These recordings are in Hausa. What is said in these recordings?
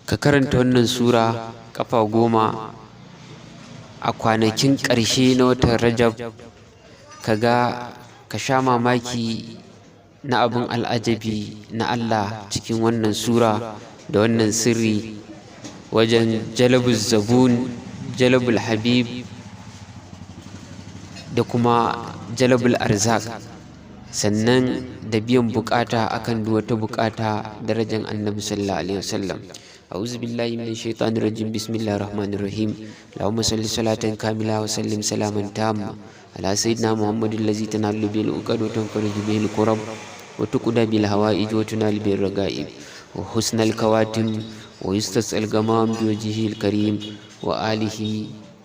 Ka karanta wannan sura ƙafa 10 a kwanakin ƙarshe na watan Rajab, ka ga, ka sha mamaki na abin al'ajabi na Allah cikin wannan sura da wannan sirri wajen jalabul zabun, jalabul habib da kuma jalabul arzak, sannan da biyan bukata akan duk wata bukata, darajar Annabi sallallahu alaihi wasallam. أعوذ بالله من الشيطان الرجيم. بسم الله الرحمن الرحيم. اللهم صل صلاة كاملة وسلم سلاما تاما على سيدنا محمد الذي تنحل به العقد وتنفرج به الكرب وتقضى به الحوائج وتنال به الرغائب وحسن الخواتم ويستسقى الغمام بوجهه الكريم وآله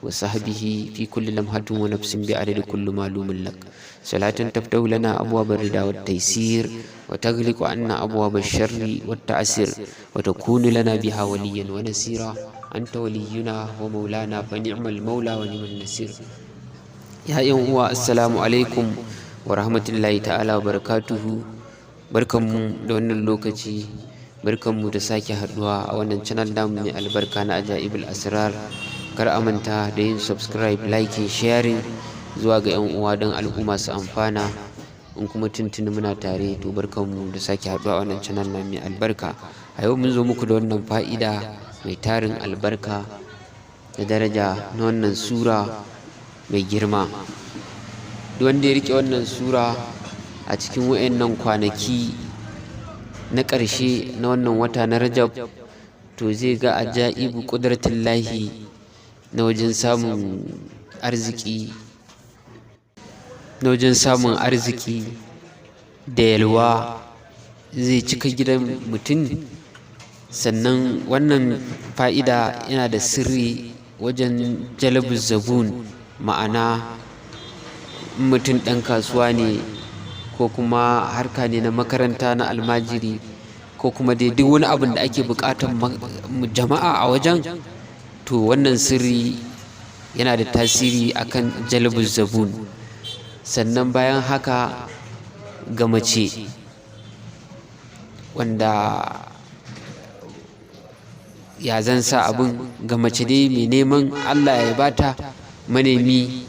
وصحبه في كل لمحة ونفس بعدد كل معلوم لك. صلاة تفتح لنا أبواب الرضا والتيسير وتغلق عنا أبواب الشر والتعسير وتكون لنا بها وليا ونصيرا. أنت ولينا ومولانا، فنعم المولى ونعم النصير. يا أيها، السلام عليكم ورحمة الله تعالى وبركاته. Barkanmu da wannan lokaci, barkanmu da sake haduwa a wannan channel namu mai albarka na Ajaibul Asrar. Kar a manta da yin subscribe, liking, sharing zuwa ga 'yan uwa don al'umma su amfana. In kuma tuntuni muna tare, to barkanmu da sake haduwa a wannan channel na mai albarka. A yau mun zo muku da wannan fa'ida mai tarin albarka da daraja na wannan sura mai girma. Duk wanda ya rike wannan sura a cikin wayannan kwanaki na ƙarshe na wannan wata na Rajab, to zai ga ajaibu ƙudratullahi na wajen samun arziki, na wajen samun arziki da yalwa zai cika gidan mutum. Sannan wannan fa'ida yana da sirri wajen jalabul zabun, ma'ana mutum ɗan kasuwa ne ko kuma harka ne na makaranta na almajiri ko kuma dai duk wani abin da ake buƙatar jama'a a wajen, to wannan sirri yana da tasiri akan jalabul zabun. Sannan bayan haka, ga mace wanda ya zan sa abin, ga mace dai mai neman Allah ya bata manemi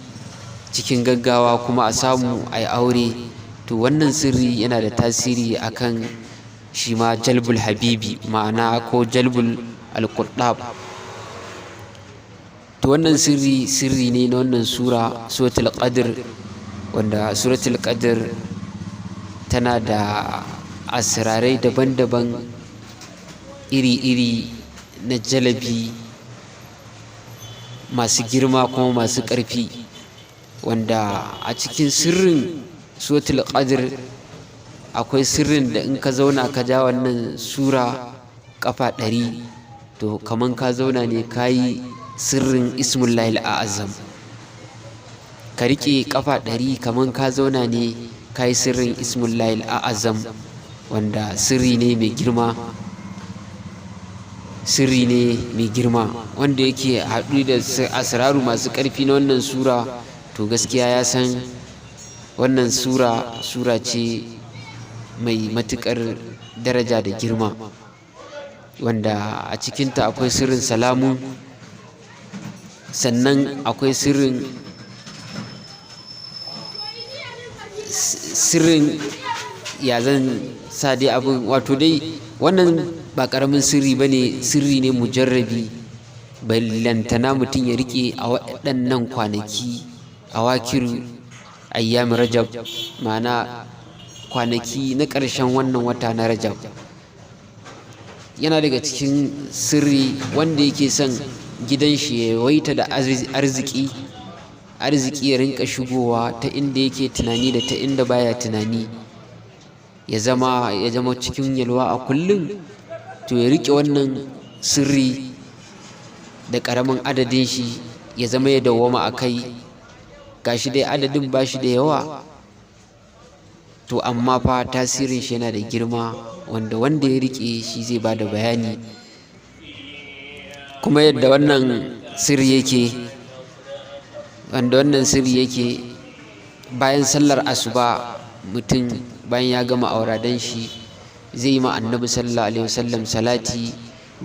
cikin gaggawa kuma a samu a yi aure, to wannan sirri yana da tasiri akan shi ma jalbul habibi, ma'ana ko jalbul alƙuɗab. To wannan sirri, sirri ne na wannan sura, Suratul Qadr, wanda Suratul Qadr tana da asirarai daban-daban, iri-iri, na jalabi masu girma kuma masu ƙarfi, wanda a cikin sirrin Suratul Qadr akwai sirrin da in ka zauna ka ja wannan sura ƙafa 100, to kaman ka zauna ne ka yi sirrin Ismullahi Azam. Ka riƙe ƙafa 100, kaman ka zauna ne ka yi sirrin Ismullahi Azam, wanda sirri ne mai girma, sirri ne mai girma wanda yake haɗu da asraru masu ƙarfi na wannan sura. To gaskiya ya san wannan sura, sura ce mai matuƙar daraja da girma, wanda a cikinta akwai sirrin salamu, sannan akwai sirrin ya zan sa dai abin. Wato dai wannan ba ƙaramin sirri ba ne, sirri ne mujarrabi, ballantana mutum ya riƙe a waɗannan kwanaki awakiru ayyam Rajab, ma'ana kwanaki na ƙarshen wannan wata na Rajab. Yana daga cikin sirri wanda yake son gidan shi ya yawaita da arziki, arziki ya rinka shigowa ta inda yake tunani da ta inda baya tunani, ya zama cikin yalwa a kullum, to ya riƙe wannan sirri da ƙaramin adadin shi, ya zama ya dawwama a kai. Gashi dai adadin ba shi da yawa, to amma fa tasirin shi yana da girma, wanda ya riƙe shi zai ba da bayani. Kuma yadda wannan sirri yake, wanda wannan sirri yake, bayan sallar asuba, mutum bayan ya gama auradan shi, zai yi ma Annabi sallallahu alaihi wasallam salati.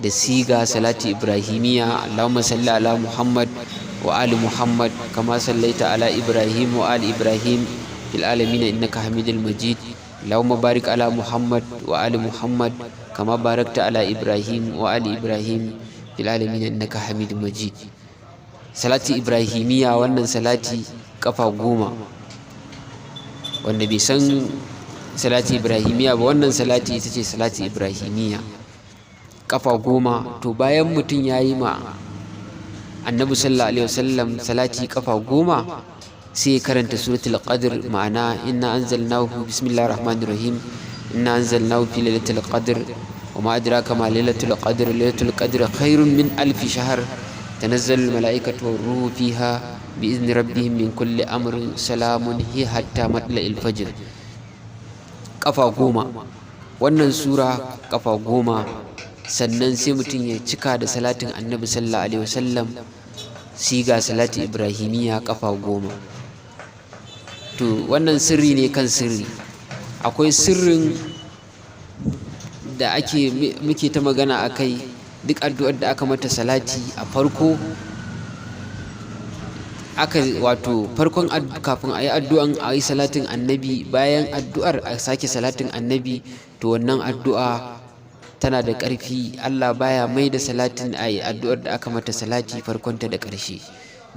Da siga salati ibrahimiya: Allahumma salli ala Muhammad wa ali Muhammad kama sallaita ala Ibrahim wa ali Ibrahim fil alamin innaka Hamidul Majid. Allahumma barik ala Muhammad wa ali Muhammad kama barakta ala Ibrahim wa ali Ibrahim fil alamin innaka Hamidul Majid. Salati ibrahimiya, wannan salati kafa 10. Wanda bai san salati ibrahimiya ba, wannan salati ita ce salati ibrahimiya, kafa 10. To, bayan mutum ya yi ma Annabi sallallahu alaihi wasallam salati kafa 10, sai ya karanta Suratul Qadr, ma'ana inna anzalnahu, bismillahir rahmanir rahim, inna anzalnahu fi lailatul qadr wa ma adraka ma lailatul qadr, lailatul qadr khairun min alfi shahr, tanazzalu al malaikatu war ruhu fiha bi izni rabbihim min kulli amrin, salamun hiya hatta matla'il fajr, kafa 10. Wannan sura kafa 10. Sannan sai mutum ya cika da salatin Annabi sallallahu alaihi wasallam, siga salati ibrahimiya, kafa 10. To, wannan sirri ne kan sirri. Akwai sirrin da ake muke ta magana a kai: duk addu'ar da aka mata salati a farko, aka wato farkon kafin a yi addu'an a yi salatin Annabi, bayan addu'ar a sake salatin Annabi, to wannan addu'a tana da ƙarfi. Allah baya mai da salatin a yi addu'ar da aka mata salati farkonta da ƙarshe.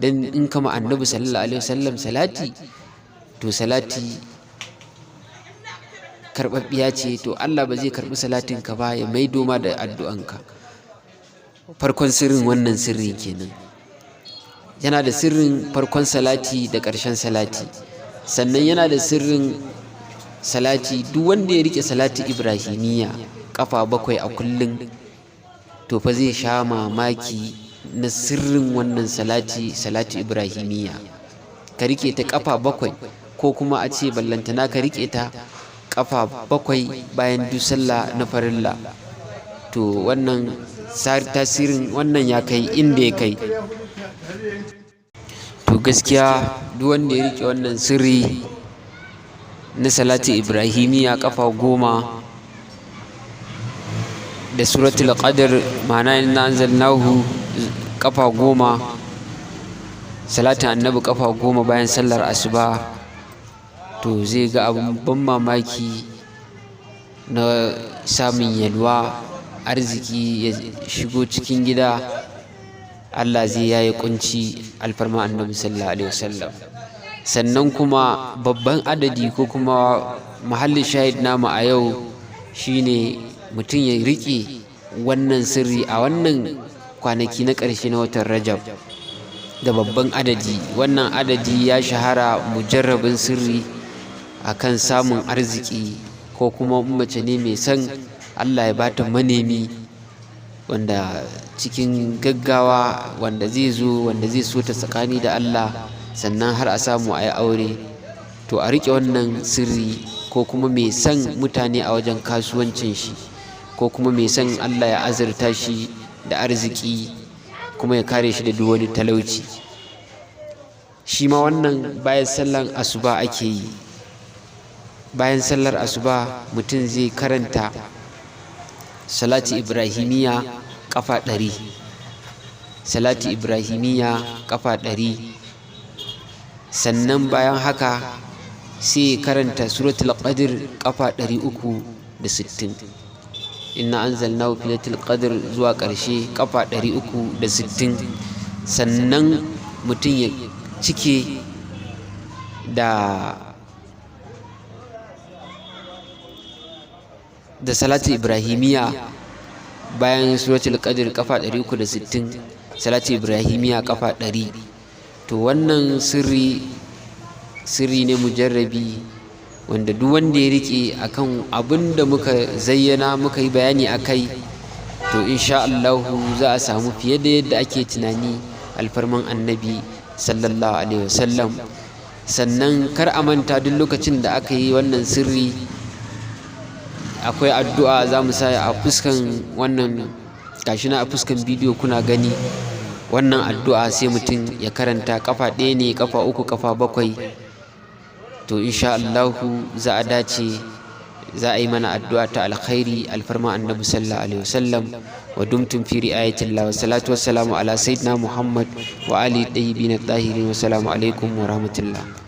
Don in kama Annabi sallallahu alaihi wasallam salati, to salati karɓaɓɓiya ce. To, Allah ba zai karɓi salatin ka ba ya maido ma da addu'anka. Farkon sirrin wannan sirri kenan. Yana da sirrin farkon salati da ƙarshen salati. Sannan yana da sirrin salati: duk wanda ya riƙe salati ibrahimiyya kafa 7 a kullum, to fa zai sha mamaki na sirrin wannan salati. Salati ibrahimiyya ka riƙe ta kafa 7, ko kuma a ce ballantana ka riƙe ta kafa 7 bayan duk sallah na farilla, to wannan tasirin wannan ya kai inda ya kai. To, gaskiya duk wanda ya riƙe wannan sirri na salati ibrahimiya kafa 10 da Suratul Qadr, ma'ana inna anzalnahu, kafa 10, salatin Annabi kafa 10 bayan sallar asuba, to zai ga abun ban mamaki na samun yalwa, arziki ya shigo cikin gida, Allah zai yaye kunci, alfarma Annabi sallallahu alaihi wasallam. Sannan kuma babban adadi ko kuma mahallin shahid namu a yau shine mutum ya riƙe wannan sirri a wannan kwanaki na ƙarshe na watan Rajab da babban adadi. Wannan adadi ya shahara, mujarrabin sirri akan samun arziki, ko kuma mace ne mai son Allah ya bata manemi wanda cikin gaggawa, wanda zai zo, wanda zai so ta tsakani da Allah, sannan har a samu a yi aure, to a riƙe wannan sirri. Ko kuma mai son mutane a wajen kasuwancin shi, ko kuma mai son Allah ya azurta shi da arziki kuma ya kare shi da duk wani talauci, shi ma wannan bayan sallar asuba ake yi. Bayan sallar asuba mutum zai karanta salati ibrahimiya kafa 100, salati ibrahimiya kafa 100. Sannan bayan haka sai karanta Suratul Qadr kafa 360, inna anzalnahu fi lailatul qadr zuwa ƙarshe, kafa 360. Sannan mutum ya cike da salatu ibrahimiya bayan Suratul Qadr kafa 360, salatu ibrahimiya kafa 100. To, wannan sirri, sirri ne mujarrabi, wanda duk wanda ya rike akan abin da muka zayyana, muka yi bayani a kai, to insha Allahu za a samu fiye da yadda ake tunani, alfarman Annabi sallallahu alaihi wasallam. Sannan kar a manta, duk lokacin da aka yi wannan sirri akwai addu'a za mu sa a fuskan wannan, gashi na a fuskan bidiyo kuna gani. Wannan addu'a sai mutum ya karanta kafa 1 ne, kafa 3, kafa 7, to insha Allahu za a dace. Za a yi mana addu'a ta alkhairi, alfarma Annabi sallallahu alaihi wasallam. Wa dumtum fi ri'ayatillah, wa salatu wassalamu ala sayyidina Muhammad wa ali tayyibin tahirin, wa salamu alaikum wa rahmatullah.